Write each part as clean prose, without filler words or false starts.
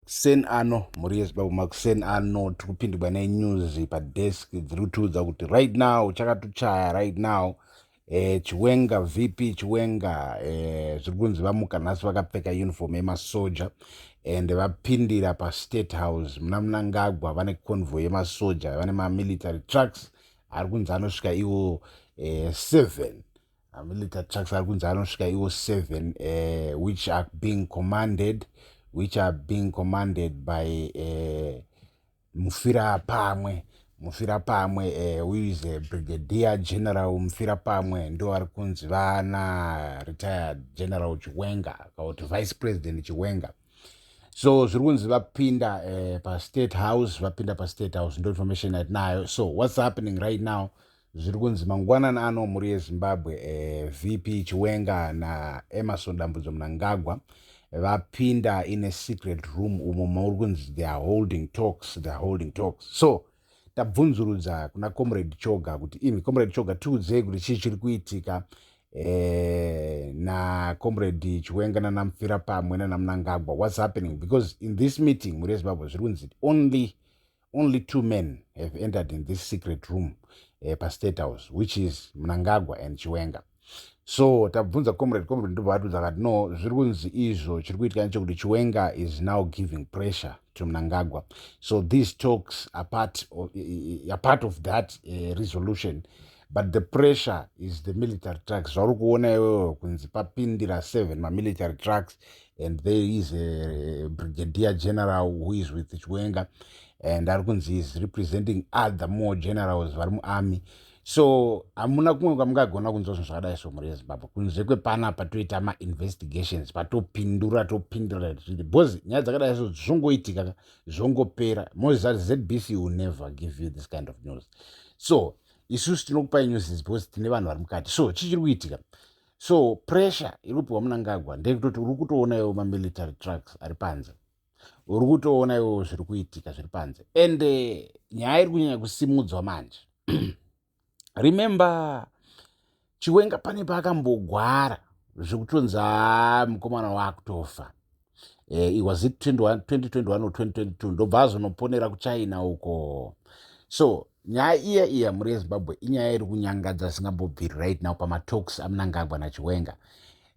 Makuseni ano, mhuri yeZimbabwe, makuseni ano tiri kupindwa nenews padesk dziri kutiudza kuti right now chakatochaya right now. Chiwenga, VP Chiwenga, zviri kunzi vamuka nhasi vakapfeka uniform yemasoja and vapindira paState House muna Mnangagwa. Vane convoy yemasoja, vane mamilitary trucks ari kunzi anosvika iwo 7. Military trucks ari kunzi anosvika iwo 7, which are being commanded by Mufira Pamwe, Mufira Pamwe, who is a Brigadier General. Mufira Pamwe ndo ari kunzi vana retired General Chiwenga, kana kuti Vice President Chiwenga. So zviri kunzi vapinda paState House, vapinda paState House. Ndo information yatinayo. So what's happening right now, zviri kunzi mangwanani ano, mhuri yeZimbabwe, VP Chiwenga naEmmerson Dambudzo Mnangagwa vapinda in a secret room umo mauri kunzi they are holding talks, they are holding talks. So tabvunzurudza kuna Comrade Choga kuti, imi Comrade Choga, tiudzei kuti chii chiri kuitika naComrade Chiwenga nanaMufira Pamwe nanaMnangagwa. What's happening? Because in this meeting, mhuri yeZimbabwe, zviri kunzi only two men have entered in this secret room paState House, which is Mnangagwa and Chiwenga. So tabvunza Comrade, Comrade ndobva vatudza kati no, zviri kunzi izvo chiri kuitika nechekuti Chiwenga is now giving pressure to Mnangagwa. So these talks are part of that resolution, but the pressure is the military trucks zvauri kuona iwewe kunzi papindira seven mamilitary trucks, and there is a brigadier general who is with Chiwenga and ari kunzi is representing other more generals vari muarmy. So hamuna kumwe kwamungagona kunzwa zvinhu zvakadai. So mhuri yeZimbabwe, kunze kwepanapa toita mainvestigations, patopindura topindura, because nyaya dzakadai so zvongoitika, zvongopera. Moziva ZBC will never give you this kind of news. So isusu tinokupai news because tine vanhu vari mukati. So chichiri kuitika, so pressure iri kupiwa Mnangagwa ndekutoti uri kutoona iwo mamilitary trucks ari panze, uri kutoona iwo zviri kuitika zviri panze. And nyaya iri kunyanya kusimudzwa manje, remember Chiwenga pane paakambogwara zvekutonzi a mukomana waakutofa. Was it 2021 or 2022? Ndobva azonoponera kuChina uko. So nyaya iya iya, mhuri yeZimbabwe, inyaya iri kunyangadza zisingambobviri right now pamatalks aMnangagwa naChiwenga.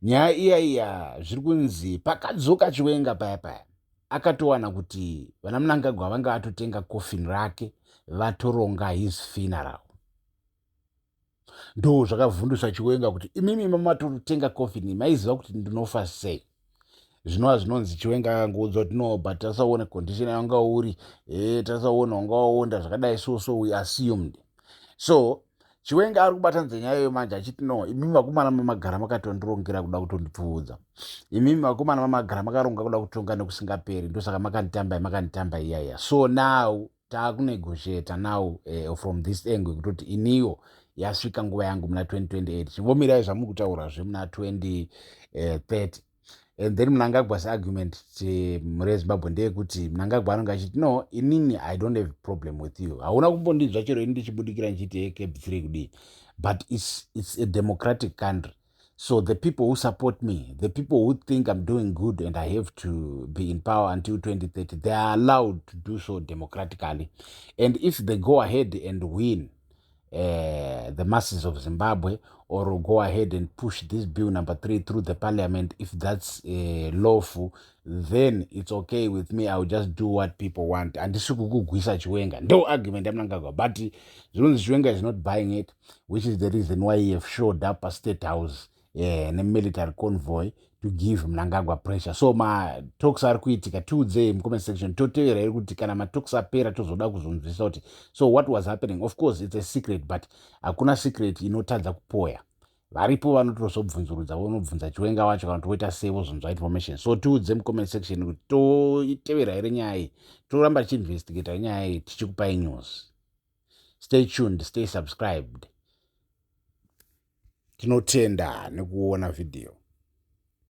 Nyaya iya iya, zviri kunzi pakadzoka Chiwenga paya paya, akatowana kuti vana Mnangagwa vanga vatotenga coffin rake, vatoronga his funeral. Ndo zvakavhundusa Chiwenga kuti imimi mamatotenga coffin, maiziva kuti ndinofa sei? Zvinova zvinonzi Chiwenga akangoudzwa kuti no, but tasaona condition yawanga uri, tasaona wanga waonda zvakadai, so we assumed. So Chiwenga ari kubatanidza nyaya iyoyo manje achiti no, imimi vakomana mamagara makatondirongera kuda kutondipfuudza, imimi vakomana mamagara makaronga kuda kutonga nekusingaperi, ndosaka makanditamba, makanditamba iyaiya. So now taakunegotiata now from this angle kutoti iniyo yasvika nguva yangu muna 2028, chivomirai zvamuri kutaurazve muna 2030. And then Mnangagwa's argument, mhuri yeZimbabwe, ndeyekuti Mnangagwa anonge achiti no, inini I don't have problem with you, hauna kumbondinzwa chero ini ndichibudikira ndichiti CAB 3 kudii, but it's a democratic country. So the people who support me, the people who think I'm doing good and I have to be in power until 2030, they are allowed to do so democratically. And if they go ahead and win the masses of Zimbabwe or go ahead and push this bill number 3 through the parliament, if that's lawful, then it's okay with me. I will just do what people want. Handisi kukugwisa, Chiwenga. Ndo argument yaMnangagwa, but zvinonzi Chiwenga is not buying it, which is the reason why he have showed up at State House nemilitary convoy to give Mnangagwa pressure. So matalks ari kuitika, tiudzei mucomment section. Totevera iri kuti kana matalks apera, tozoda kuzonzwisa kuti so what was happening. Of course it's a secret, but hakuna secret inotadza kupoya. Varipo vanotozobvunzurudza, vonobvunza Chiwenga wacho kana toita sei, vozonzwa information. So tiudze mucomment section kuti toitevera here nyaya iyi, toramba tichiinvestigata nyaya iyi, tichikupai news. Stay tuned, stay subscribed. Tinotenda nekuona vhidhiyo.